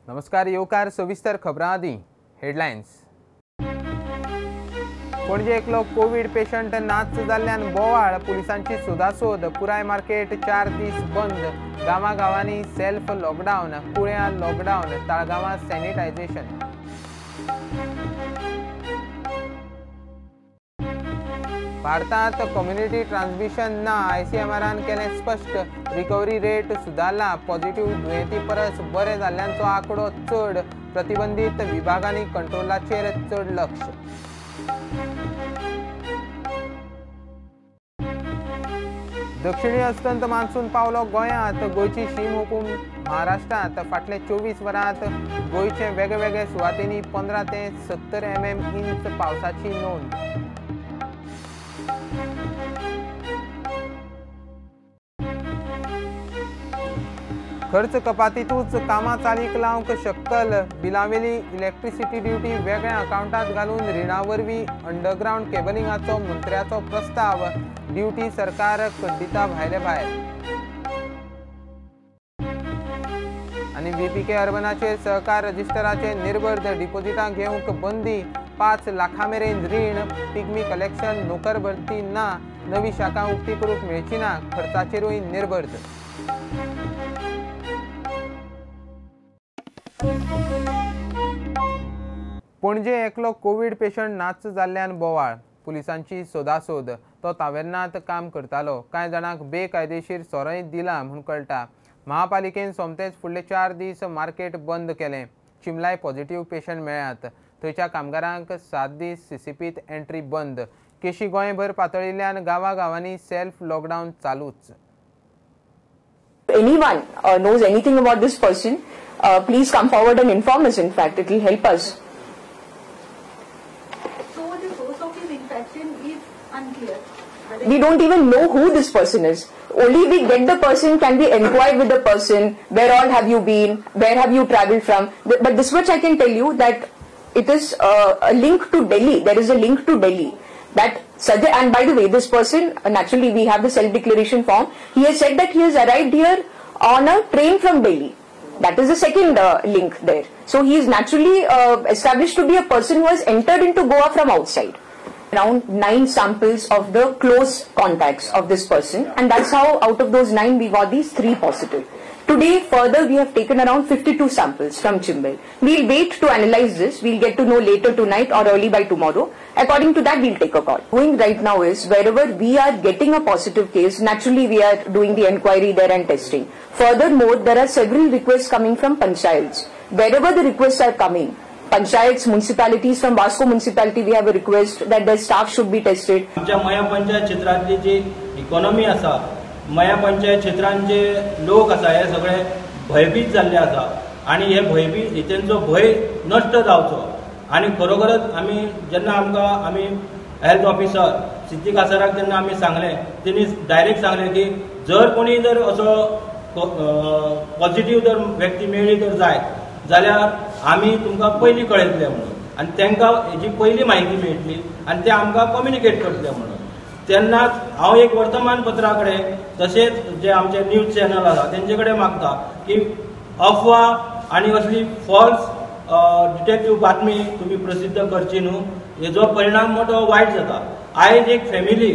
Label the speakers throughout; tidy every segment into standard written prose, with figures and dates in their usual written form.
Speaker 1: नमस्कार, येवकार सविस्तर खबरां आदी हेडलायन्स। पणजे एकलो कोवीड पेशंट नाच जाल्ल्यान बोवाळ, पुलिसांची सोदासोद, पुराय मार्केट 4 दीस बंद, गांवागांवांनी सेल्फ लॉकडावन, कुळ्यां लॉकडावन, ताळगांवां सॅनिटायझेशन। भारतात कम्युनिटी ट्रान्समिशन ना, आयसीएमआरान केलें स्पश्ट, रिकव्हरी रेट सुदारला, पॉझिटिव्ह दुयेंती परस बरे जाल्ल्यांचो आंकडो चड, प्रतिबंधित विभागांनी कंट्रोलाचेर चड लक्ष। दक्षिणी अस्तंत मान्सून पावलो गोंयांत, गोंयची शीम हुकूम महाराष्ट्रांत, फाटले 24 वरांत गोंयचे वेगवेगळे सुवातेंनी 15 ते 70 mm इंच पावसाची नोंद। खर्च कपातीतूच कामां चालीक लावंक शकतल, बिलावेली इलेक्ट्रिसिटी ड्युटी वेगळ्या अकावंटात घालून रिणा वरवीं अंडरग्रावंड केबलिंगाचो मंत्र्याचो प्रस्ताव, ड्युटी सरकार कड्डिता भायले भायर। आनी बीपीके अर्बनाचेर सहकार रजिस्टराचे निर्बंध, डिपॉझिटां घेवंक बंदी, 5 लाखां मेरेन रीण, पिग्मी कलेक्शन, नोकर भरती ना, नवी शाखा उक्ती करूंक मेळची ना, खर्चाचेरूय निर्बंध। पणजे एकलो कोवीड पेशंट नाच जाल्ल्यान बोवाळ, पुलिसांची सोदासोद, तो तावेर्नांत काम करतालो, कांय जाणांक बेकायदेशीर सोरोय दिला म्हूण कळटा। महापालिकेन सोमतेच फुडले 4 दीस मार्केट बंद केलें। चिमलाय पॉझिटिव्ह पेशंट मेळ्ळ्यात, थंयच्या कामगारांक 7 दीस सीसीपीत एंट्री बंद। केशी गोंयभर पातळिल्ल्यान गांवागांवांनी सेल्फ लॉकडावन चालूच।
Speaker 2: Anyone knows anything about this person, please come forward and inform us. In fact, it will help us.
Speaker 3: So the source of his infection is unclear.
Speaker 2: We don't even know who this person is. Only we get the person, can we inquire with the person, where all have you been, where have you travelled from. But this much I can tell you that it is a link to Delhi. There is a link to Delhi. That and by the way, this person, naturally we have the self-declaration form. He has said that he has arrived here on a train from Delhi. That is the second link there. So he is naturally established to be a person who has entered into Goa from outside. Around 9 samples of the close contacts of this person, and that's how out of those 9 we got these 3 positive. Today further we have taken around 52 samples from Chimbel. We'll wait to analyze this. We'll get to know later tonight or early by tomorrow. According to that we'll take a call. Doing right now is wherever we are getting a positive case, naturally we are doing the enquiry there and testing. Furthermore, there are several requests coming from panchayats. Wherever the requests are coming, panchayats, municipalities, from Vasco municipality we have a request that their staff should be tested.
Speaker 4: आमच्या मया पंचायत क्षेत्रांतली जी economy आसा, मया पंचायत क्षेत्रांत जे लोक आसा हे सगळे भयभीत जाल्ले आसा आनी हे भयभीत तेंचो भंय नश्ट जावचो आनी खरोखरच आमी जेन्ना आमकां आमी हेल्थ ऑफिसर सिद्दीक आसाराक जेन्ना आमी सांगलें, तेणी डायरेक्ट सांगलें की जर कोणी जर असो पॉझिटिव्ह जर व्यक्ती मेळ्ळी तर जायत जाल्यार आमी तुमकां पयलीं कळयतले म्हणून, आनी तांकां हेजी पयली म्हायती मेळटली आनी ते आमकां कम्युनिकेट करतले म्हणून। तेन्नाच हांव एक वर्तमानपत्रा कडेन तशेंच जे आमचे न्यूज चॅनल आसा तेंचे कडेन मागता की अफवा आनी असली फॉल्स डिटेक्टीव बातमी तुमी प्रसिद्ध करची न्हू, हेजो परिणाम मोठो वायट जाता। आयज एक फॅमिली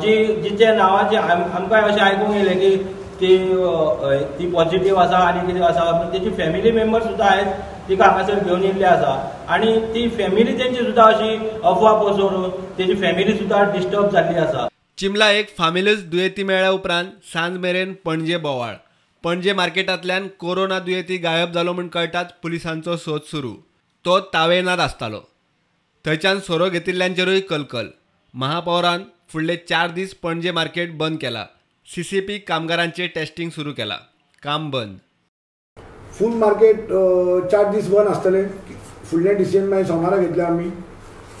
Speaker 4: जी जिच्या नांवाचें आमकां अशें आयकूंक येयलें की ती पॉझिटिव्ह आसा आनी कितें आसा, तेजी फॅमिली मेंबर सुद्दां आयज तिका हांगासर घेवन येयल्ली आसा आनी ती फॅमिली तेंची सुद्दां अशी अफवा पसरून तेजी फॅमिली सुद्दां डिस्टर्ब जाल्ली आसा।
Speaker 5: चिमला एक फामिलूच दुयेंती मेळ्ळ्या उपरांत सांज मेरेन पणजे बोवाळ। पणजे मार्केटांतल्यान कोरोना दुयेंती गायब जालो म्हूण कळटाच पुलिसांचो सोद सुरू। तो तावेनात आसतालो, थंयच्यान सोरो घेतिल्ल्यांचेरूय कलकल। महापौरान फुडले 4 दीस पणजे मार्केट बंद केला, सीसीपी कामगारांचे टेस्टिंग सुरू केला, काम बंद।
Speaker 6: फूल मार्केट 4 दीस बंद आसतलें। फुडलें डिसिजन मागीर सोमारा घेतलें आमी।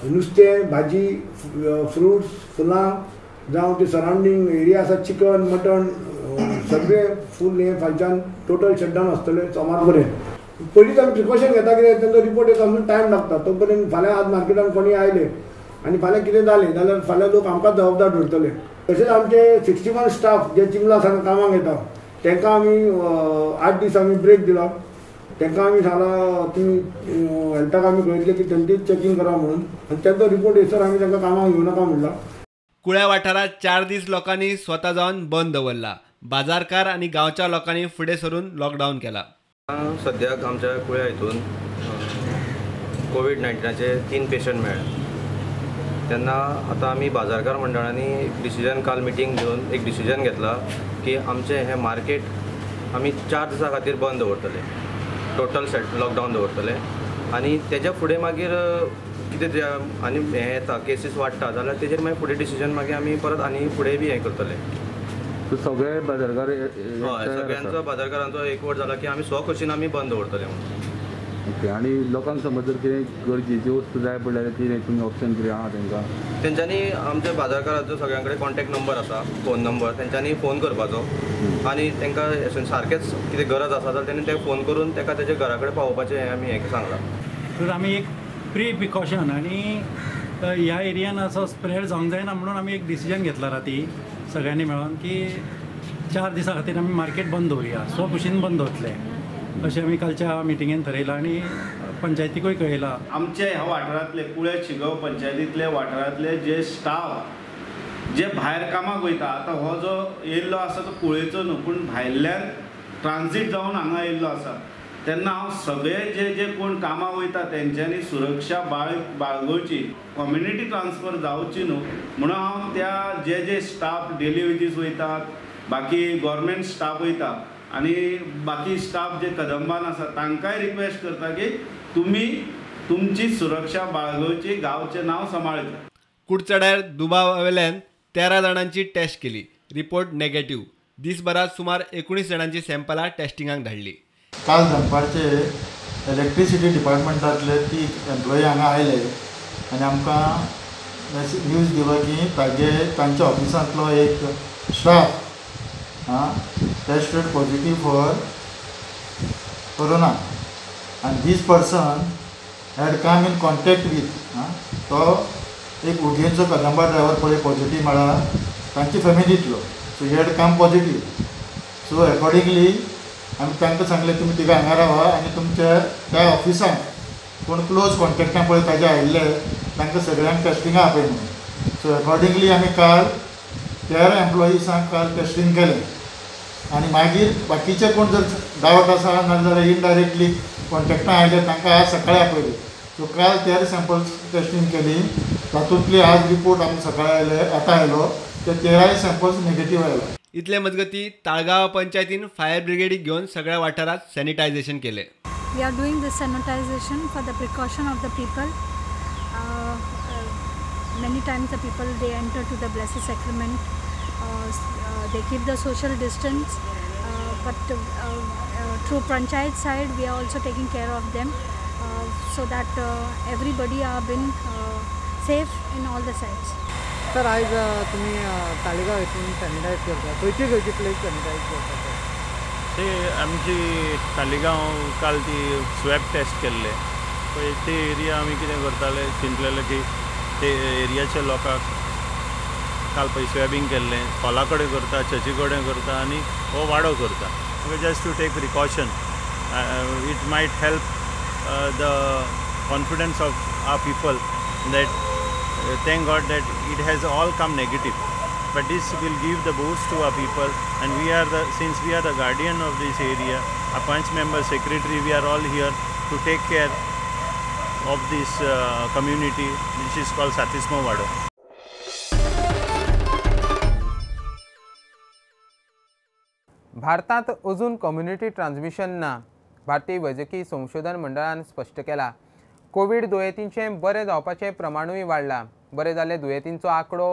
Speaker 6: नुस्तें, भाजी, फ्रुट्स, फुलां जावं ते सरावंडींग एरिया आसा, चिकन, मटण सगळें फूल हें फायच्यान टोटल शटडावन आसतलें सोमार पर्यंत। पयलींच आमी प्रिकॉशन घेता कित्याक तांचो रिपोर्ट येता म्हणून टायम लागता। तो पर्यंत फाल्यां आज मार्केटान कोणी आयले आनी फाल्यां कितें जालें जाल्यार फाल्यां लोक आमकांच जबाबदार धरतले। तशेंच आमचे 61 स्टाफ जे चिमला सावन कामाक येता तांकां आमी 8 दीस आमी ब्रेक दिला। तांकां आमी सांगलां तुमी हेल्थाक आमी कळयतले की तेंचेच चॅकींग करा म्हणून आनी तांचो रिपोर्ट येसर आमी तांकां कामाक येवं नाका म्हणलां.
Speaker 5: कुळ्या वाठारांत 4 दीस लोकांनी स्वता जावन बंद दवरला. बाजारकार आनी गांवच्या लोकांनी फुडें सरून लॉकडावन केला.
Speaker 7: सद्याक आमच्या कुळ्या हितून कोवीड-19चे 3 पेशंट मेळ्ळे. तेन्ना आतां आमी बाजारकार मंडळांनी एक डिसिजन काल मिटींग घेवन एक डिसिजन घेतला की आमचें हें मार्केट आमी 4 दिसां खातीर बंद दवरतले, टोटल सेट लॉकडावन दवरतले आनी तेज्या फुडें मागीर कितें आनी हें येता केसीस वाडटा जाल्यार तेजेर मागीर फुडें डिसिजन मागीर आमी परत आनी फुडें बी हें करतले.
Speaker 8: सगळे बाजारकार,
Speaker 7: हय, सगळ्यांचो बाजारकारांचो एकवट जाला की आमी स्वखुशीन आमी बंद दवरतले म्हणून.
Speaker 8: ओके, आनी लोकांक समज जर कितें गरजेची वस्तू जाय पडल्यार कितें तुमी ऑप्शन कितें आहा तेंकां?
Speaker 7: तेंच्यांनी आमच्या बाजारकाराचो सगळ्यां कडेन कॉन्टेक्ट नंबर आसा, फोन नंबर, तेंच्यांनी फोन करपाचो आनी तेंकां सारकेंच कितें गरज आसा जाल्यार तेणी ते फोन करून तेका तेच्या घरा कडेन पावोवपाचें हें आमी हें सांगलां.
Speaker 9: तर आमी एक प्री प्रिकॉशन आनी ह्या एरियान असो स्प्रेड जावंक जायना म्हणून आमी एक डिसिजन घेतला राती सगळ्यांनी मेळोन की 4 दिसां खातीर आमी मार्केट बंद दवरुया, स्वखुशीन बंद दवरतले अशें आमी कालच्या मिटिंगेन थरयलां आनी पंचायतीकूय कळयलां.
Speaker 10: आमच्या ह्या वाठारांतले कुळे शिगांव पंचायतींतले वाठारांतले जे स्टाफ जे भायर कामाक वयता, आतां हो जो येयल्लो आसा तो कुळेचो न्हू पूण भायल्यान ट्रान्जीट जावन हांगा येयल्लो आसा, तेन्ना हांव सगळे जे जे कोण कामाक वयता तेंच्यांनी सुरक्षा बाळगोवची, कम्युनिटी ट्रान्सफर जावची न्हू म्हणून हांव त्या जे जे स्टाफ डेली वेजीस वयतात, बाकी गव्हर्मेंट स्टाफ वयता आनी बाकी स्टाफ जे कदंबान आसा तांकांय रिक्वेस्ट करता की तुमी तुमची सुरक्षा बाळगोवची, गांवचें नांव सांबाळचें.
Speaker 5: कुडचड्यार दुबावावेल्यान 13 जाणांची टेस्ट केली, रिपोर्ट नेगेटिव्ह. दिसभरात सुमार 19 जाणांची सॅम्पलां टेस्टिंगाक धाडली.
Speaker 11: काल दनपारचे इलेक्ट्रिसिटी डिपार्टमेंटांतले 3 एम्प्लॉई हांगा आयले आनी आमकां न्यूज दिलो की ताजे तांच्या ऑफिसांतलो एक staff tested positive for corona and this person had come in contact with तो एक उडयेंचो कदंबा ड्रायव्हर पळय पॉझिटिव्ह मेळ्ळा तांची फॅमिलींतलो, so he had come positive. So accordingly आमी तांकां सांगलें तुमी तिगा हांगा रावा आनी तुमच्या त्या ऑफिसांत कोण क्लोज कॉन्टेक्टान पळय ताजे आयिल्ले तांकां सगळ्यांक टेस्टिंगा आपय म्हणून. सो एकॉर्डिंगली आमी काल 13 एम्प्लॉइजांक काल टेस्टिंग केलें आनी मागीर बाकीचे कोण जर डावट आसा नाजाल्यार इनडायरेक्टली कॉन्टेक्टान आयले तांकां आज सकाळीं आपयले. सो काल 13 सॅम्पल्स टेस्टिंग केली, तातूंतली आज रिपोर्ट आमी सकाळीं आयले, आतां आयलो ते 13 सॅम्पल्स नेगेटीव आयले.
Speaker 5: इतले मजगती ताळगांव पंचायतीन फायर ब्रिगेडीक घेवन सगळ्या वाठारांत सॅनिटायझेशन केलें.
Speaker 3: We are doing this sanitization for the precaution of the people. Many times the people they enter to the Blessed Sacrament, they keep the social distance, but through panchayat side we are also taking care of them, so that everybody are been safe in all the sides.
Speaker 12: Sir, आयज तुमी तालिगांव हितून sanitise करता, खंयची खंयची place sanitise करता?
Speaker 13: ते आमची तालिगांव काल ती स्वॅब टेस्ट केल्ले पळय ते एरिया आमी कितें करताले चिंतलेले की ते एरियाच्या लोकांक काल पळय स्वॅबिंग केल्लें, हॉला कडेन करता, चर्ची कडेन करता आनी हो वाडो करता, just to take precaution. It might help the confidence of our people that thank God that it has all come negative, but this will give the boost to our people and we are the, since we are the guardian of this area, a panch member secretary, we are all here to take care of this community which is called Satismo Wado.
Speaker 1: भारतात अजून community transmission ना, भारतीय वैजकी संशोधन मंडळान स्पश्ट केला. Covid दुयेंतींचें बरें जावपाचें प्रमाणूय वाडलां. बरें जाल्ले दुयेंतींचो आंकडो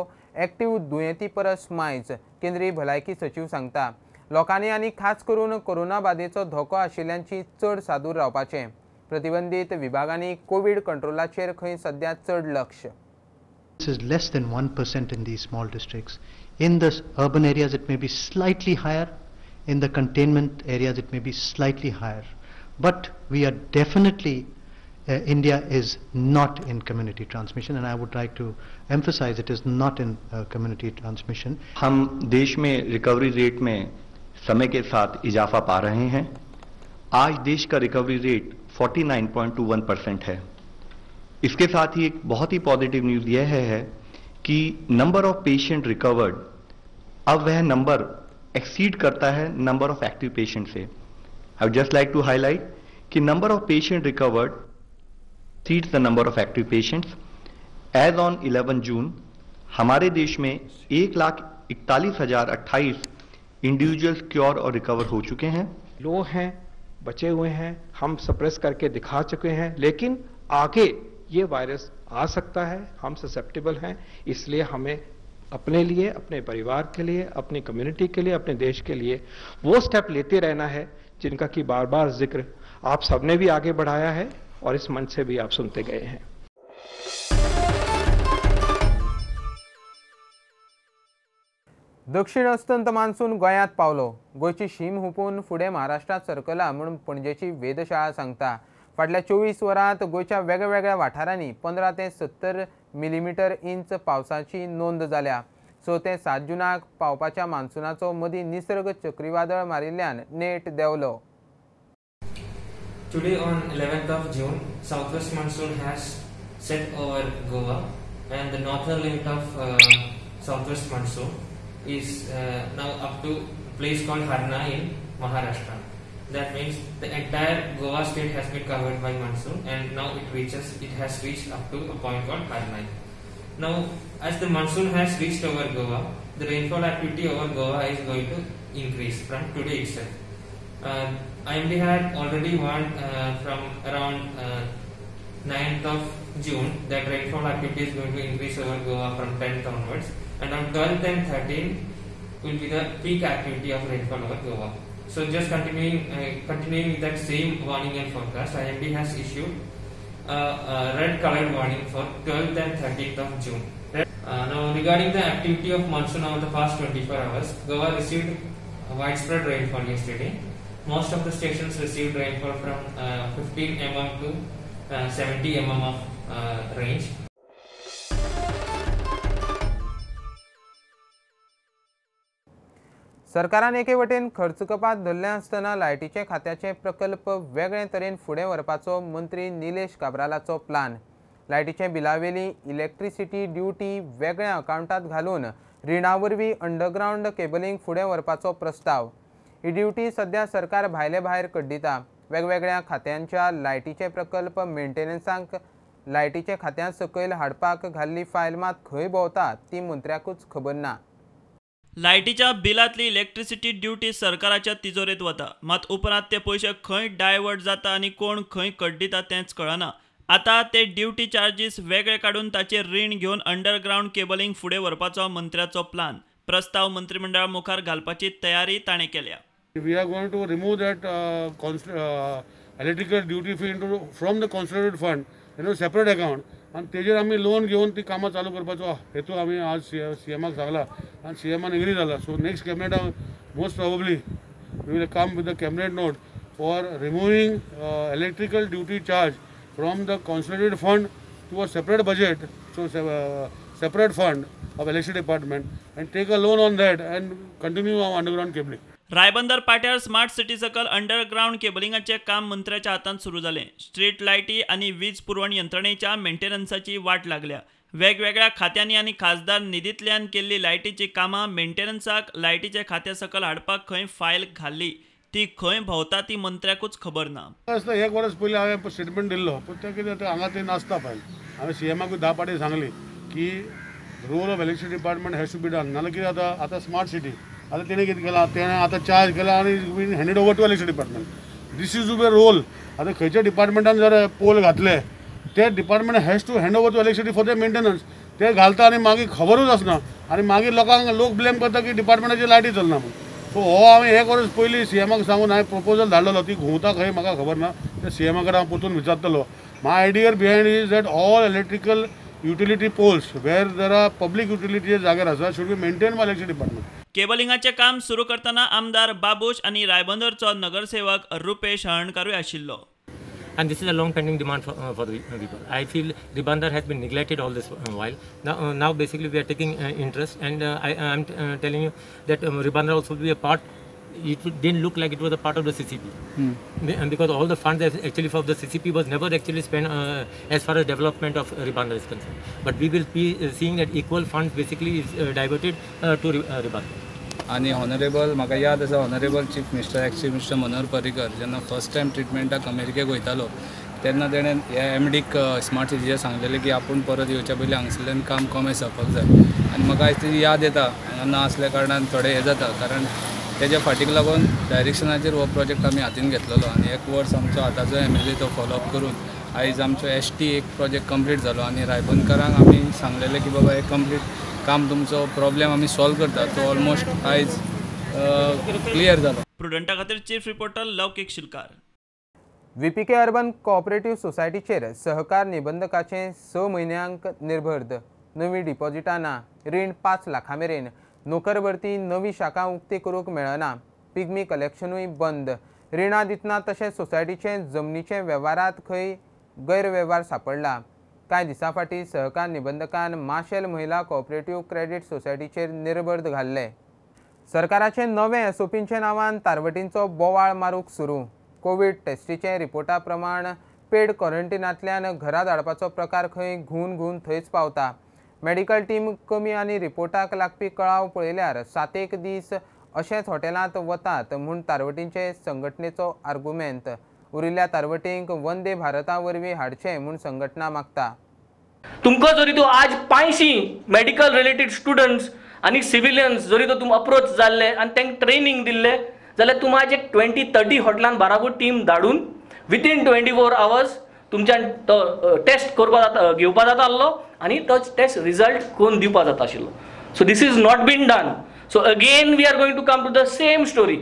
Speaker 1: एक्टिव्ह दुयेंती परस मायज, केंद्रीय भलायकी सचीव सांगता. लोकांनी आनी खास करून कोरोना बादेचो धोको आशिल्ल्यांची चड सादूर रावपाचें. प्रतिबंधीत विभागांनी कोवीड कंट्रोलाचेर खंय सद्या चड लक्ष.
Speaker 14: This is less than 1% in these small districts. In the urban areas it may be slightly higher, in the containment areas it may be slightly higher. But we are definitely, India is not in community transmission, and I would like to emphasize it is not in community transmission.
Speaker 15: हम देश में recovery rate में समय K साथ इजाफा पा रहे हैं। आज देश का रिकवरी रेट 49.21% है। इसके साथ ही एक बहुत ही पॉजिटिव न्यूज़ यह है कि नंबर ऑफ पेशेंट रिकवर्ड, अब वह नंबर एक्सीड करता है नंबर ऑफ एक्टिव पेशेंट से। I would just like to highlight कि number of patient recovered exceeds the number of active patients. As on 11 June हमारे देश में 1,41,028 इंडिविजुअल्स क्योर और recover हो चुके हैं।
Speaker 16: लो हैं, बचे हुए हैं, हम सप्रेस करके दिखा चुके हैं, लेकिन आगे ये वायरस आ सकता है, हम ससेप्टेबल हैं, इसलिए हमें अपने लिए, अपने परिवार के लिए, अपनी कम्युनिटी के लिए, अपने देश के लिए वो स्टेप लेते रहना है जिनका कि बार बार जिक्र आप सबने भी आगे बढ़ाया है और इस मंच से भी आप सुनते गए हैं।
Speaker 1: दक्षिण अस्तंत मान्सून गोंयांत पावलो। गोंयची शीम हुपून फुडें महाराष्ट्रांत सरकला म्हूण पणजेची वेधशाळा सांगता। फाटल्या 24 वरांत गोंयच्या वेगवेगळ्या वाठारांनी 15 ते 70 मिलीमिटर इंच पावसाची नोंद जाल्या। 6 ते 7 जुनाक पावपाच्या मान्सूनाचो मदीं निसर्ग चक्रीवादळ मारिल्ल्यान नेट देंवलो।
Speaker 17: Today on 11th of June, southwest monsoon has set over Goa and the northern limit of southwest monsoon is now up to a place called Harna in Maharashtra. That means the entire Goa state has been covered by monsoon and now it has reached up to a point called Harna. Now, as the monsoon has reached over Goa, the rainfall activity over Goa is going to increase from today itself. IMD had already warned from around 9th of June that rainfall activity is going to increase over Goa from 10th onwards, and on 12th and 13th will be the peak activity of rainfall over Goa. So just continuing with that same warning and forecast, IMD has issued a red colored warning for 12th and 13th of June. Now regarding the activity of monsoon over the past 24 hours, Goa received widespread rainfall yesterday. Most of the stations received rainfall from 15 mm to 70 mm of range.
Speaker 1: सरकारान एके वटेन खर्च कपात धरले आसतना लायटीचे खात्याचे प्रकल्प वेगळे तरेन फुडें व्हरपाचो मंत्री निलेश काब्रालाचो प्लान। लायटीचे बिलावेली इलेक्ट्रिसिटी ड्युटी वेगळ्या अकावंटात घालून रिणा वरवीं अंडरग्रावंड केबलिंग फुडें व्हरपाचो प्रस्ताव। ही ड्युटी सध्या सरकार भायले भायर कड्डिता। वेगवेगळ्या खात्यांच्या लायटीचे प्रकल्प मेंटेनन्सांक लायटीचे खात्यां सकयल हाडपाक घाल्ली फायल मात खंय भोंवता ती मंत्र्याकूच खबर ना।
Speaker 18: लायटीच्या बिलांतली इलेक्ट्रिसिटी ड्युटी सरकाराच्या तिजोरेंत वता, मात उपरांत ते पयशे खंय डायवर्ट जाता आनी कोण खंय कड्डिता तेंच कळना। आतां ते ड्युटी चार्जीस वेगळे काडून ताचेर रीण घेवन अंडरग्रावंड केबलिंग फुडें व्हरपाचो मंत्र्याचो प्लान। प्रस्ताव मंत्रिमंडळा मुखार घालपाची तयारी ताणें केल्या।
Speaker 19: We are going to remove that electrical duty fee into from the consolidated fund in a separate account आनी तेजेर आमी लोन घेवन ती कामां चालू करपाचो हेतू आमी आज सीएमाक सांगला आनी सीएमान एग्री जाला। सो नेक्स्ट कॅबिनेटाक most probably we will come with the cabinet note for removing electrical duty charge from the consolidated fund to a separate budget, so separate fund of electricity department and take a loan on that and continue our underground cabling.
Speaker 18: Ribandar पाट्यार smart city सकल underground केबलिंगाचें काम मंत्र्याच्या हातांत सुरू जालें। Street लायटी आनी वीज पुरवण यंत्रणेच्या मेंटेनन्साची वाट लागल्या। वेगवेगळ्या खात्यांनी आनी खासदार निधींतल्यान केल्ली लायटीची कामां मेंटेनन्साक लायटीच्या खात्या सकल हाडपाक खंय फायल घाल्ली ती खंय भोंवता ती मंत्र्याकूच खबर ना।
Speaker 19: आसता एक वर्स पयलीं हांवें स्टेटमेंट दिल्लो पूण तें कितें हांगा तें नासता फायल। हांवें सीएमाकूय 10 फावटी सांगली की role of electricity department has to be done. नाजाल्यार कितें जाता, आतां स्मार्ट सिटी आतां तेणें कितें केलां, तेणें आतां चार्ज केला आनी been handed over to electricity department. This is to be role. आतां खंयच्या डिपार्टमेंटान जर पोल घातले ते department has to hand over to electricity for the maintenance. ते घालता आनी मागीर खबरूच आसना आनी मागीर लोकांक लोक ब्लेम करता की डिपार्टमेंटाची लायटी चलना म्हूण। सो हो हांवें एक वर्स पयलीं सीएमाक सांगून हांवें प्रपोजल धाडलेलो, ती घुंवता खंय म्हाका खबर ना, ते सीएमा कडेन हांव परतून विचारतलो। My idea behind is that all electrical utility poles where there are public utility जाग्यार आसा should be maintain by electricity department.
Speaker 18: केबलिंगाचें काम सुरू करतना आमदार बाबूश आनी रायबंदरचो नगरसेवक रुपेश हळर्णकारूय आशिल्लो।
Speaker 20: And this is a long pending demand for the people. I feel Ribandar has been neglected all this while. Now basically we are taking interest, and I am telling you that Ribandar also will be a part It didn't look like it was a part of the CCP. And because all the funds actually for the CCP was never actually spent as far as development of Ribandar is concerned. But we will be seeing that equal funds basically is diverted to Ribandar.
Speaker 21: आनी honourable म्हाका याद आसा honourable chief minister ex chief minister Manohar Parrikar जेन्ना first time ट्रिटमेंटाक अमेरिकेक वयतालो तेन्ना तेणें ह्या एमडीक स्मार्ट सिटीचेर सांगलेलें की आपूण परत येवच्या पयलीं हांगसरल्यान काम कमेंस जावपाक जाय. आनी म्हाका आयज तेजी याद येता हांगा ना आसल्या कारणान थोडें हें जाता कारण तेज्या फाटीक लागून डायरेक्शनाचेर हो प्रोजेक्ट आमी हातीन घेतलेलो आनी एक वर्स आमचो आतांचो एमएलए तो फॉलोअप करून आयज आमचो एसटी एक प्रोजेक्ट कंप्लीट जालो आनी रायबंदकारांक आमी सांगलेलें की बाबा हे कंप्लीट काम तुमचो प्रॉब्लेम आमी सॉल्व करता तो ऑलमोस्ट आयज क्लियर जालो.
Speaker 18: प्रुडंटा खातीर chief reporter Laukik Shilkar.
Speaker 1: VPK urban cooperative सोसायटीचेर सहकार निबंधकाचें 6 म्हयन्यांक निर्बंध, नवी डिपॉझिटां ना, रीण 5 लाखां मेरेन, नोकर भरती नवी शाखा उक्ती करूंक मेळना, पिग्मी कलेक्शनूय बंद, रिणां दितना तशेंच सोसायटीचे जमनीचे वेव्हारांत खंय गैरवेव्हार सापडला. कांय दिसां फाटीं सहकार निबंधकान माशेल महिला कोऑपरेटिव्ह क्रेडीट सोसायटीचेर निर्बंध घाल्ले. सरकाराचे नवे एसओपींच्या नांवान तारवटींचो बोवाळ मारूंक सुरू. कोवीड टेस्टीचे रिपोर्टा प्रमाण पेड क्वॉरंटिनांतल्यान घरा धाडपाचो प्रकार खंय घुंवन घुंवन थंयच पावता. मेडिकल टीम कमी आनी रिपोर्टाक लागपी कळाव पळयल्यार 7-1 दीस अशेंच हॉटेलांत वतात म्हूण तारवटींचे संघटनेचो आर्गुमेंत. उरिल्ल्या तारवटींक वंदे भारता वरवीं हाडचें म्हूण संघटना मागता.
Speaker 22: तुमकां जरी तूं आज 500 मेडिकल रिलेटेड स्टुडंट्स आनी सिविलियन्स जरी तो तुम अप्रोच जाल्ले आनी तांकां ट्रेनींग दिल्ले जाल्यार तुम आज एक 20-30 हॉटेलान बाराबर टीम धाडून विथीन 24 आवर्स तुमच्यान तो टेस्ट करपा जाता, घेवपा जाता आसलो आनी तो टेस्ट रिजल्ट कोण दिवपा जाता आशिल्लो. So this is not been done. So again we are going to come to the same story.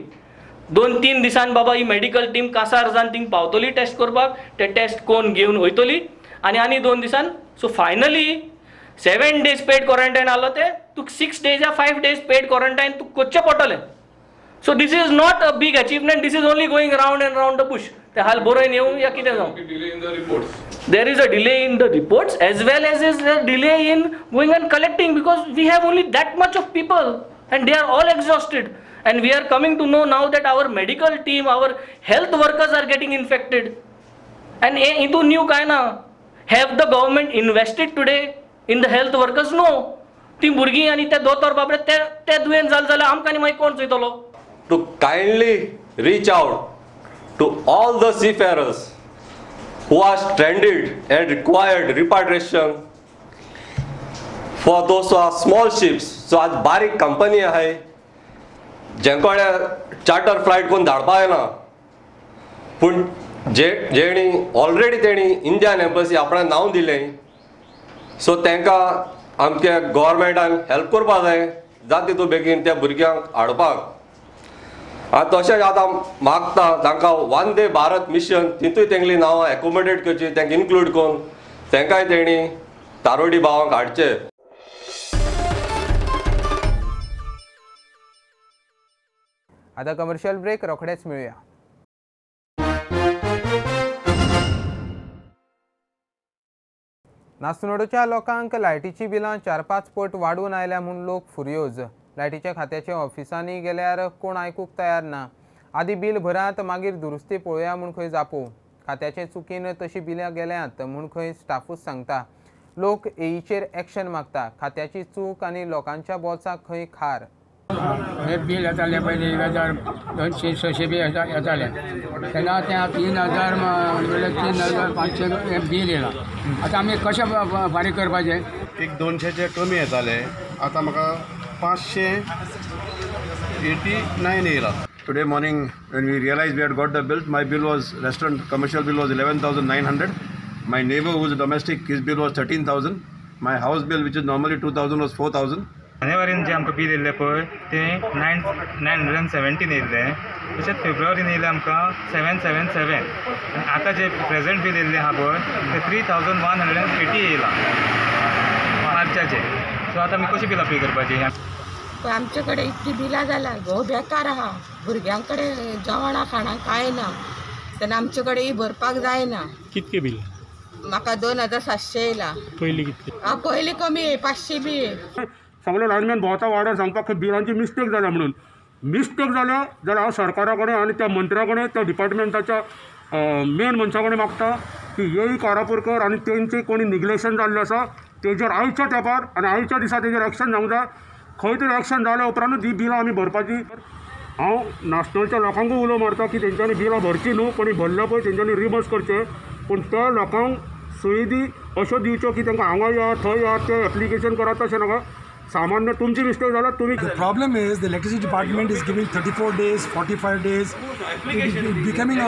Speaker 22: 2-3 दिसान बाबा ही मेडिकल टीम कासार जावन थिंग पावतली टेस्ट करपाक, ते टेस्ट कोण घेवन वयतली आनी आनी 2 दिसान. So finally 7 days paid quarantine आहलो ते तुका 6 days या 5 days paid quarantine तुका करचें पडटलें. So this is not a big achievement, this is only going round and round the bush. ते हाल बरोवन येवं या कितें जावं. There is a delay in the reports as well as is a delay in going and collecting because we have only that much of people and they are all exhausted. And we are coming to know now that our medical team, our health workers are getting infected. And into new काय ना, have the government invested today in the health workers? No. ती भुरगीं आनी ते दोतोर बाबडे ते दुयेंत जाले जाल्यार आमकां आनी मागीर कोण चोयतलो?
Speaker 23: To kindly reach out to all the seafarers who are stranded and required repatriation for those who are small ships. So आज बारीक कंपनी आहे जेंकडे चार्टर फ्लायट कोण धाडपा येना, पूण जे जेणी ऑलरेडी तेणी इंडियन एम्बसी आपणा नांव दिलें, सो तांकां आमच्या गव्हर्मेंटान हेल्प करपा जाय जाता तितू बेगीन त्या भुरग्यांक हाडपाक. आनी तशेंच आतां मागता तांकां वंदे भारत मिशन तितूय तेंगली नांवां एकोमोडेट करची, तांकां इन्क्लूड करून तांकांय तेणी तारोडी भावांक हाडचे.
Speaker 1: आतां कमर्शियल ब्रेक, रोखडेच मेळुया. नास्नोडच्या लोकांक लायटीची बिलां 4-5 पट वाडून आयल्या म्हूण लोक फुर्योज. लायटीच्या खात्याच्या ऑफिसांनी गेल्यार कोण आयकूंक तयार ना. आदी बील भरात मागीर दुरुस्ती पळोवया म्हूण खंय जापो. खात्याचे चुकीन तशी बिलां गेल्यांत म्हूण खंय स्टाफूच सांगता. लोक एईचेर एक्शन मागता. खात्याची चूक आनी लोकांच्या बोल्साक खंय खार.
Speaker 24: हे बील येतालें पयलीं 1200-600 बी येतालें, तेन्ना तें 3000 म्हणल्यार 3500 हें बील येयलां. आतां आमी कशें फारीक करपाचें?
Speaker 25: एक 200 कमी येताले, आतां म्हाका 589 येयला. Today morning when we realized we had got the bill, my bill was restaurant commercial bill was 11,900. My neighbor who is domestic, his bill was 13,000. My house bill, which is normally 2,000, was 4,000.
Speaker 26: जानेवारीन जें आमकां bill येयल्लें पळय तें 917 येयल्लें, तशेंच फेब्रुवारीन येयलें आमकां 777 आनी आतां जें प्रेजेंट बील येयल्लें आहा पळय तें 3180 येयलां मार्चाचें. सो आतां आमी कशीं बिलां पे करपाचीं?
Speaker 27: आमचे कडेन इतलीं बिलां जाल्यार भोव बेकार आहा, भुरग्यां कडेन जेवणा खाणां कांय ना, तेन्ना आमचे कडेन ही भरपाक जायना.
Speaker 28: कितके बील?
Speaker 27: म्हाका 2700 येयलां.
Speaker 28: पयलीं कितके?
Speaker 27: पयलीं कमी 500 बी.
Speaker 29: सगळे लायनमॅन भोंवता वाड्यार सांगपाक बिलांची मिस्टेक जाल्या म्हणून.
Speaker 2: मिस्टेक जाल्या जाल्यार हांव सरकारा कडेन आनी त्या मंत्र्या कडेन, त्या डिपार्टमेंटाच्या मेन मनशा कडेन मागता की येई कारापूरकर आनी तेंचे कोणी निग्लेक्शन जाल्लें आसा तेजेर आयच्या तेंपार आनी आयच्या दिसा तेजेर एक्शन जावंक जाय. खंय तरी एक्शन जाल्या उपरांतूच ही बिलां आमी भरपाची. हांव नाशनलच्या लोकांकूय उलो मारता की तेंच्यांनी बिलां भरचीं न्हू, पण भरल्या पळय तेंच्यांनी रिबर्स करचें, पूण त्या लोकांक सुविधी अश्यो दिवच्यो की तांकां हांगा या थंय या ते एप्लिकेशन करात तशें नाका. सामान्य तुमची मिस्टेक जाल्यार तुमी.
Speaker 4: The problem is the electricity department is giving 34 days, 45 days. It is becoming a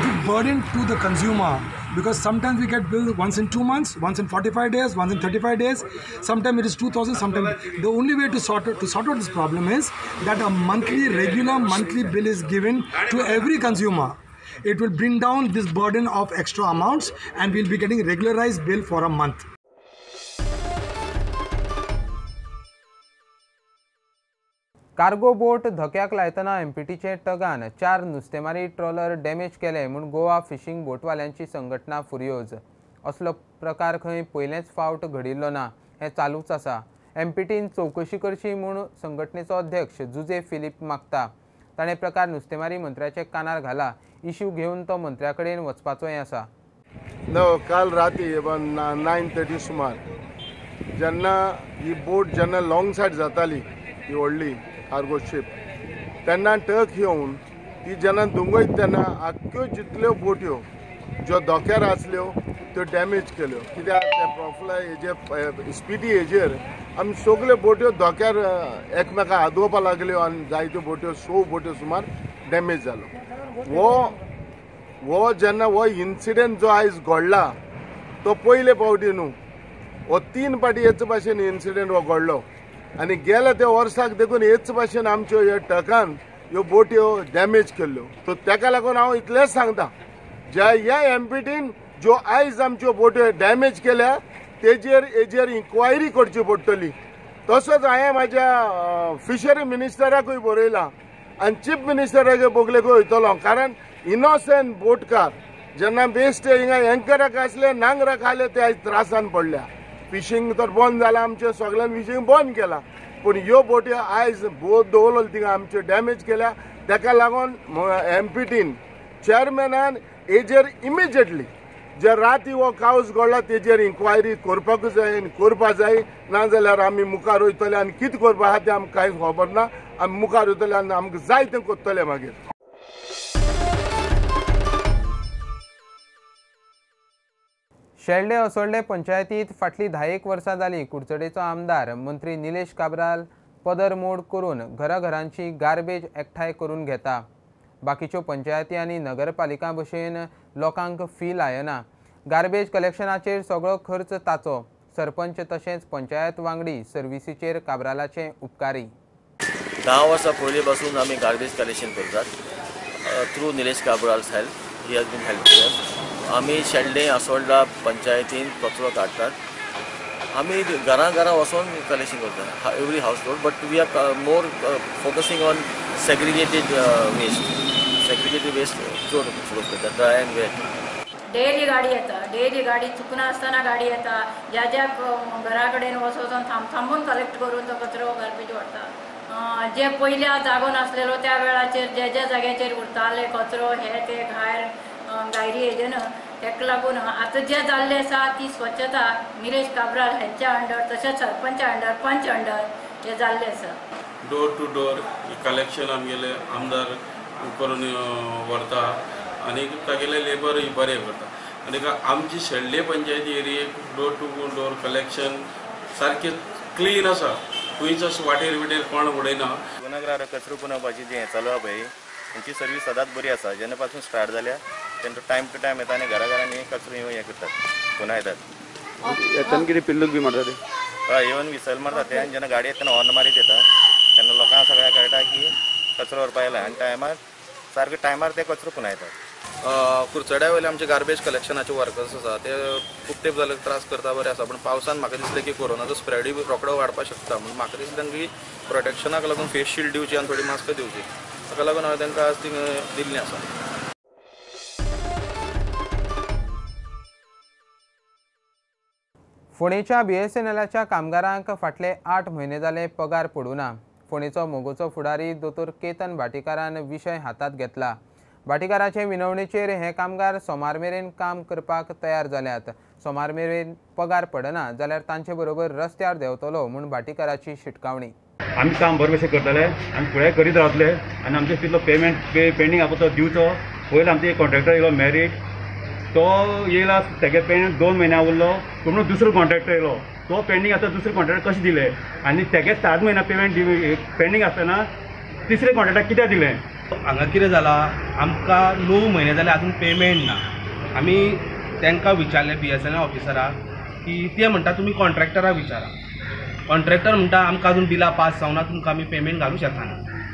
Speaker 4: big burden to the consumer because sometimes we get bill once in 2 months, once in 45 days, once in 35 days. Sometimes it is 2,000. Sometimes the only way to sort out this problem is that a monthly, regular monthly bill is given to every consumer. It will bring down this burden of extra amounts and we'll be getting regularized bill for a month.
Speaker 1: Cargo boat धक्याक लायतना एमपीटीचे टगान 4 नुस्तेमारी trawler damage केले म्हूण Goa fishing बोटवाल्यांची संघटना फुर्योज. असलो प्रकार खंय पयलेच फावट घडिल्लो ना, हें चालूच आसा. एमपीटीन चवकशी करची म्हूण संघटनेचो अध्यक्ष जुजे फिलीप मागता. ताणें प्रकार नुस्तेमारी मंत्र्याच्या कानार घाला. इश्यू घेवन तो मंत्र्या कडेन वचपाचोय आसा.
Speaker 6: न काल राती 9:30 सुमार जेन्ना ही बोट जेन्ना लॉंग सायड जाताली ही व्हडली कार्गो शीप तेन्ना टक येवन ती जेन्ना दुंगयत तेन्ना आख्ख्यो जितल्यो बोट्यो ज्यो धोक्यार आसल्यो त्यो डॅमेज केल्यो. कित्याक ते प्रोफला हेजेर स्पिडी हेजेर आमी सगल्यो बोट्यो धोक्यार एकमेकां आदोवपाक लागल्यो आनी जायत्यो बोट्यो 100 बोट्यो सुमार डॅमेज जालो. हो जेन्ना हो इन्सिडंट जो आयज घडला तो पयले फावटी न्हू, हो 3 फावटी हेच भाशेन इन्सिडंट हो घडलो आनी गेल्या त्या वर्साक देखून हेच भाशेन आमच्यो ह्या ट्रकान ह्यो बोट्यो डॅमेज केल्ल्यो. सो तेका लागून हांव इतलेंच सांगता, ज्या ह्या एमपीटीन ज्यो आयज आमच्यो बोट्यो डॅमेज केल्या तेजेर हेजेर इन्क्वायरी करची पडटली. तसोच हांवें म्हाज्या फिशरी मिनिस्टराकूय बरयलां आनी चीफ मिनिस्टराक बोगलेकूय वयतलो, कारण इनोसंट बोटकार जेन्ना बेस्ट हिंगा एंकराक आसले नांगराक आसले ते आयज त्रासान पडल्या. फिशींग तर बंद जालां आमचें, सगळ्यान फिशींग बंद केलां, पूण ह्यो बोट्यो आयज बोट दवरलो थिंगा आमच्यो डॅमेज केल्या. तेका लागून एमपीटीन चेअरमॅनान हेजेर इमिजिएटली जे राती हो कावस घडला तेजेर इन्क्वायरी करपाकूच जाय आनी करपा जाय, नाजाल्यार आमी मुखार वयतले आनी कितें करपा आहा तें आमकां कांयच खबर ना. आमी मुखार वयतले आनी आमकां जाय तें करतले मागीर.
Speaker 1: शेल्डे असोल्डे पंचायतीत फाटलीं 10 वर्सां जालीं कुडचडेचो आमदार मंत्री निलेश काब्राल पदर मोड करून घराघरांची गार्बेज एकठांय करून घेता. बाकीच्यो पंचायती आनी नगरपालिकां भशेन लोकांक फी लायना. गार्बेज कलेक्शनाचेर सगळो खर्च ताचो. सरपंच तशेंच पंचायत वांगडी सर्विसीचेर काब्रालाचे उपकारी.
Speaker 7: 10 वर्सां पयलीं पासून आमी गार्बेज कलेक्शन करतात through Nilesh Cabral's help. He has been helping us. आमी शेल्डें असोल्डा पंचायतीन कचरो काडटात. आमी घरां घरां वचोन कलेक्शन करतात every house hold, but we are more focusing on segregated waste. Segregated waste चड फोकस करतात, ड्राय अँड वेट.
Speaker 8: डेली गाडी येता, डेली गाडी चुकना आसतना गाडी येता, ज्या ज्या घरा कडेन वचोन थांबून कलेक्ट करून तो कचरो गार्बेज व्हरता. जे पयल्या जागो नासलेलो त्या वेळाचेर ज्या ज्या जाग्याचेर उरताले कचरो हे ते भायर गायरी हेजे न्हू, तेका लागून आतां जे जाल्लें आसा ती स्वच्छता निलेश काब्राल हेंच्या अंडर तशेंच सरपंचा अंडर पंच अंडर हे जाल्लें आसा.
Speaker 9: डोर टू डोर कलेक्शन आमगेले आमदार करून व्हरता आनी तागेले लेबर बरें करता. आनी आमची शेल्डे पंचायती एरियेक डोर टू डोर कलेक्शन सारकें क्लीन आसा, खंयच अशें वाटेर बिटेर कोण उडयना.
Speaker 10: गुन्यांवकार कचरो पुनोवपाची जें हें चालू आहा पळय तेंची सर्वीस सदांच बरी आसा. जेन्ना पासून स्टार्ट जाल्या तेंका टायम टू टायम येता आनी घरा घरांनी कचरो येवन हें करतात, पुनयतात.
Speaker 28: येतना कितें पिल्लूक बी मारता ते?
Speaker 10: हय, येवन विसल मारता ते आनी जेन्ना गाडी येता तेन्ना हॉर्न मारीत येता, तेन्ना लोकांक सगळ्यांक कळटा की कचरो व्हरपा आयला आनी टायमार सारके टायमार ते कचरो पुनयतात.
Speaker 29: कुडचड्या वयले आमचे गार्बेज कलेक्शनाचे वर्कर्स आसा ते खूब तेंप जाले त्रास करता, बरें आसा, पूण पावसान म्हाका दिसलें की कोरोनाचो स्प्रेडूय रोखडो वाडपाक शकता, म्हणून म्हाका दिसलें की प्रोटेक्शनाक लागून फेस शिल्ड दिवची आनी थोडी मास्क दिवची, ताका लागून हांवें तांकां आज ती दिल्ली आसा.
Speaker 1: फोंडेच्या बीएसएनएलाच्या कामगारांक फाटले 8 म्हयने जाले पगार पडूं ना. फोंडेचो मोगोचो फुडारी दोतोर केतन भाटीकारान विशय हातांत घेतला. भाटीकाराचे विनवणेचेर हे कामगार सोमार मेरेन काम करपाक तयार जाल्यात. सोमार मेरेन पगार पडना जाल्यार तांचे बरोबर रस्त्यार देंवतलो म्हूण भाटीकाराची शिटकावणी.
Speaker 28: आमी काम बरें भशेन करतले आनी फुडें करीत रावतले आनी आमचे तितलो पेमेंट पेंडींग आसा तो दिवचो. पयलीं आमचे कॉन्ट्रॅक्टर येयलो मॅरीट, तो येयला तेगे पेमेंट 2 म्हयन्या उरलो, म्हणून दुसरो कॉन्ट्रॅक्टर येयलो तो पेंडींग आसा, दुसरे कॉन्ट्रॅक्टर कशें दिले आनी तेगे 7 म्हयन्या पेमेंट पेंडींग आसतना तिसरे कॉन्ट्रॅक्टर कित्याक दिलें?
Speaker 3: हांगा कितें जालां, आमकां 9 म्हयने जाले आजून पेमेंट ना. आमी तांकां विचारलें BSNL ऑफिसराक की ते म्हणटा तुमी कॉन्ट्रॅक्टराक विचारा. कॉन्ट्रॅक्टर म्हणटा आमकां अजून बिलां पास जावना, तुमकां आमी पेमेंट घालूंक शकना.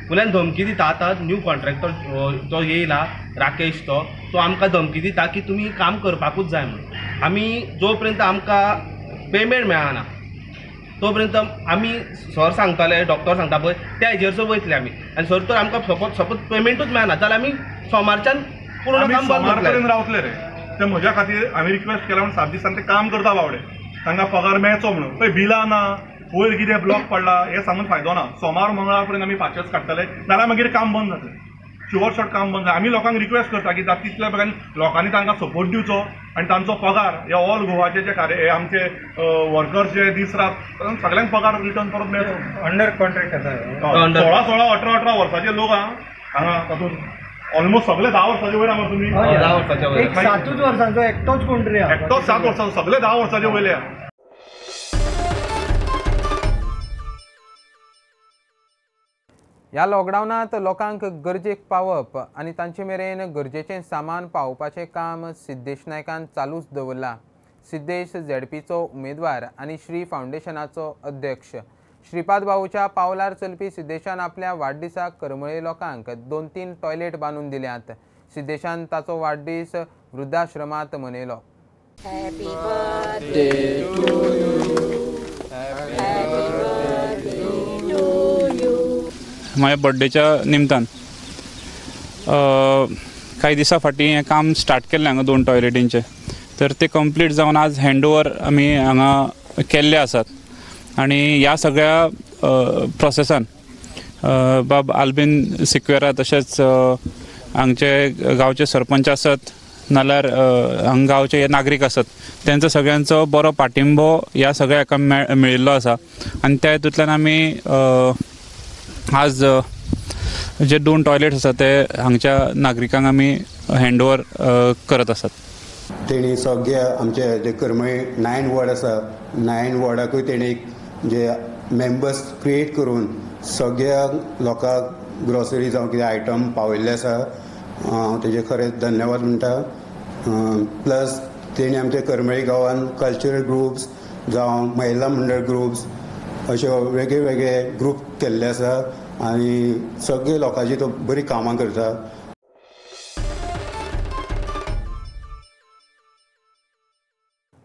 Speaker 3: वयल्यान धमकी दिता. आतां न्यू कॉन्ट्रॅक्टर जो येयला राकेश, तो आमकां धमकी दिता की तुमी काम करपाकूच जाय म्हणून. आमी जो पर्यंत आमकां पेमेंट मेळना तो पर्यंत आमी सर सांगताले, डॉक्टर सांगता पळय त्या हेजेर वयतले आमी. आनी सर तर आमकां सपोज पेमेंटूच मेळना जाल्यार आमी सोमारच्यान पूर्ण काम बंद करतले.
Speaker 5: रावतले रे ते म्हज्या खातीर आमी रिक्वेस्ट केला म्हणून 7 दिसान ते काम करता बावडे, तांकां पगार मेळचो म्हणून. पळय बिलां ना, वयर कितें ब्लॉक पडला हें सांगून फायदो ना. सोमार मंगळार पर्यंत आमी पाचेच काडटले, नाल्यार मागीर काम बंद जातलें, शुअर शॉर्ट काम बंद जातलें. आमी लोकांक रिक्वेस्ट करता की जाता तितल्या बेगीन लोकांनी तांकां सपोर्ट दिवचो आनी तांचो पगार हे ऑल गोवाचे जे कार्य हे आमचे वर्कर्स जे दीस रात सगळ्यांक पगार रिटर्न परत मेळचो.
Speaker 26: अंडर कॉन्ट्रॅक्ट आसा
Speaker 5: 16 16 18 18 वर्साचे लोक आहा हांगा, तातूंत ऑलमोस्ट सगळे 10 वर्साचे वयर आहा. तुमी
Speaker 3: 10 वर्साचे वयर,
Speaker 26: 7 वर्सांचो एकटोच कोण तरी
Speaker 5: एकटोच 7 वर्सांचो, सगळे 10 वर्साचे वयले आहा.
Speaker 1: ह्या लॉकडावनांत लोकांक गरजेक पावप आनी तांचे मेरेन गरजेचें सामान पावोवपाचें काम सिद्धेश नायकान चालूच दवरलां. सिद्धेश झेडपीचो उमेदवार आनी श्री फावंडेशनाचो अध्यक्ष. श्रीपाद भाऊच्या पावलार चलपी सिद्धेशान आपल्या वाडदिसाक करमळे लोकांक 2-3 टॉयलेट बांदून दिल्यात. सिद्धेशान ताचो वाडदीस वृद्धाश्रमांत मनयलो.
Speaker 11: Happy birthday to you. Happy birthday to you.
Speaker 12: म्हाज्या बड्डेच्या निमतान कांय दिसां फाटीं हें काम स्टार्ट केल्लें हांगा 2 टॉयलेटींचें, तर तें कंप्लीट जावन आज हँड ओवर आमी हांगा केल्ले आसात. आनी ह्या सगळ्या प्रोसेसान बाब आल्बीन सिक्वेरा तशेंच हांगचे गांवचे सरपंच आसत नाल्यार हांगा गांवचे नागरीक आसत तेंचो सगळ्यांचो बरो पाठिंबो ह्या सगळ्या हाका मेळिल्लो आसा. आनी त्या हितूंतल्यान आमी आज जे 2 टॉयलेट्स आसा ते हांगच्या नागरिकांक आमी हँड ओवर करत आसात.
Speaker 13: तेणी सगळे आमचे जे करमळे 9 वॉर्ड आसा, 9 वॉर्डाकूय तेणी जे मेंबर्स क्रिएट करून सगळ्या लोकांक ग्रोसरी जावं कितें आयटम पावयल्ले आसा. हांव तेजे खरेंच धन्यवाद म्हणटा. प्लस तेणी आमच्या करमळी गांवान कल्चरल ग्रुप्स जावं महिला मंडळ ग्रुप्स अशे वेगळे वेगळे ग्रुप केल्ले आसा आनी सगळे लोकांची तो बरी कामां करता.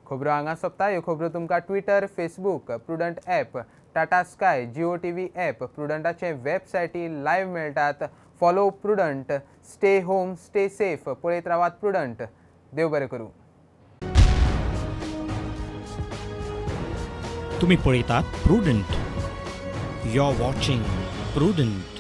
Speaker 1: खबरो हांगा सोंपता. ह्यो खबरो तुमकां Twitter, Facebook, Prudent app, Tata Sky, Jio TV app, प्रुडंटाचे वेबसायटी live मेळटात. Follow Prudent, stay home, stay safe. पळयत रावात प्रुडंट. देव बरें करूं.
Speaker 14: तुम्ही पळयतात Prudent. You are watching Prudent.